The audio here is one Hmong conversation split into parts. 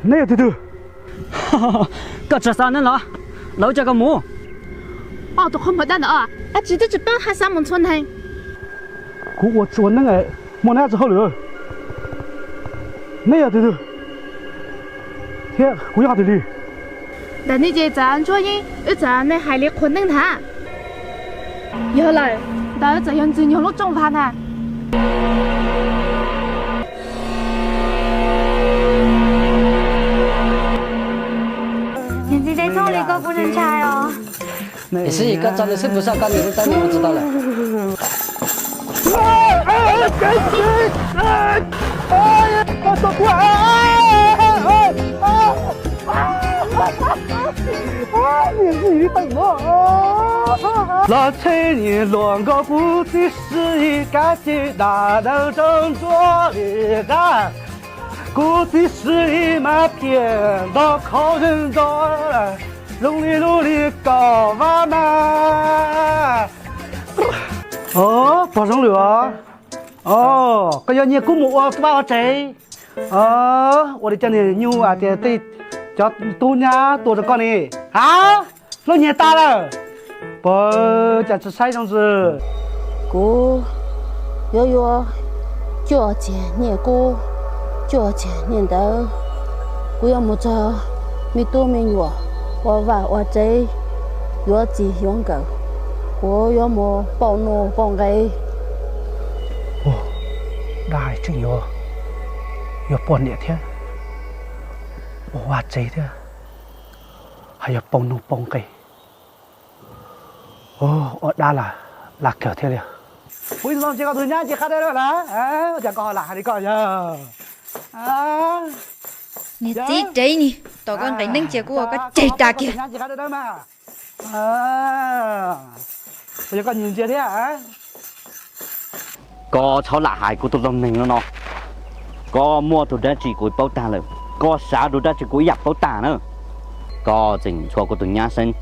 Neb yog tus twg? Koj tseem xav neej los? Lawv ua cas koj mus? Ob tug qhov muag dab ntawd, dab tsi twb tsis paub hais xav mus ntxhua neeg. Kuv ua tsis ua neej, muaj neb tsis hauj lwm. Neb yog tus twg? Thiab kuv yog qhov twg li? Ntawm nej ces txawm ntsuab yeeb, wb txawm nej hais li qhuas neej ntag. Yog lawm, ntawd txawm yog Ntxwg Nyoog lub rooj vag ntag. Niam txiv teb txhob li koj kuv ntshai os. Niam Sib Yis, koj tso nws xwb, puas yog koj niam tub tau nws ua tsis tau lawm. Los tsheb niag hluas nkauj, kuv txiv Sib Yis kav tsij dam dawb rau ntsuab li dab. Kuv txiv Sib Yis mas phiaj nto khov zeeg nto, zoo li lub li kaum vab mas. Pog zoo lwm os. Koj yuav nyiag kuv mus ua vaj ua tsev. Ua li cov niag nyuj hais tias tej cov tub nyab tua rau koj ne. Ha, hlub nyiag tas lawm. Pog cas tsis saib zoo ntsis. Kuv yuav yuav cuaj txiag nyiaj kub, cuaj txiag nyiaj ntawv. Kuv yuav mus txog me tub me nyuam, ua vaj ua tsev, yuav txiv yuav nkawm. Kuv yuav mus pauj nuj pauj nqe. Dab hais tseem yuav, yuav poj niam thiab, ua vaj tsev thiab, hais yuav pauj nuj pauj nqe. Ua dab las laj kawg thiab li. Kuv ib tug no ntsia koj tus nyab ntsia qab dawb dawb lawm, ua cas koj ho lam hais li koj yog? Niag txiv dev ni, tom koj nqis neeb cia kuv ua koj ceg ras kiag. Yog koj nyiag ntsia thiab. Koj txhob lam hais kuv tus laus neeg no no. Koj muaj tus dab tsi kuv paub tag lawm, koj xav tus dab tsi kuv ib yam paub tag na. Koj tseem ntxhua kuv tus nyab Seeb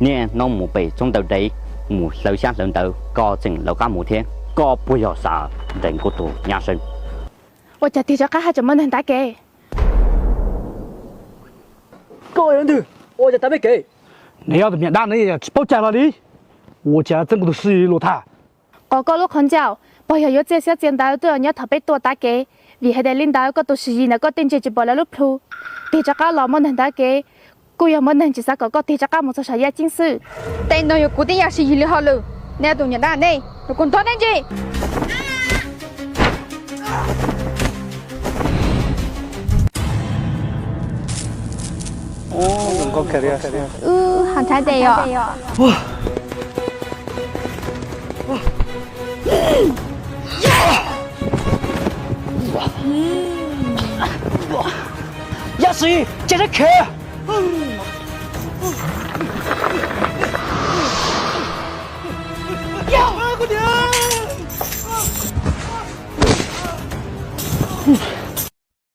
niaj hnub mus pem tsob ntoo dev, mus hlawv xyab hlawv ntawv, koj tseem lawv qab mus thiab. Koj puas yog xav ntes kuv tus nyab Seeb? Ua cas tig rov qab haj tseem muaj neeg ntav kev? Koj yog leej twg? Ua cas tas peb kev? Neb ob tug me nyuam dab no tsis paub cag los li. Ua cas txeeb kuv tus Sib Yis lus tham? Qhov koj lub qhov ncauj, puas yog yuav txiaj xiab txiaj ntawv twb nyob thaum peb tuaj tav kev? Vim hais tias li ntawd koj tus Sib Yis ntawm koj tej ntsia tsis pom lawv lub plhu. Tig rov qab los muaj neeg ntav kev, kuj yog muaj neeg tsis xav kom koj tig rov qab mus txog saum yaj ceeb xwb. Tej no yog kuv tib yam Sib Yis li hauj lwm, nej tus nyuam dab nej, yog kuv ntov nej ntsis. Wb haj ntshai tes yom. Yam Sib Yis, cia li khiav.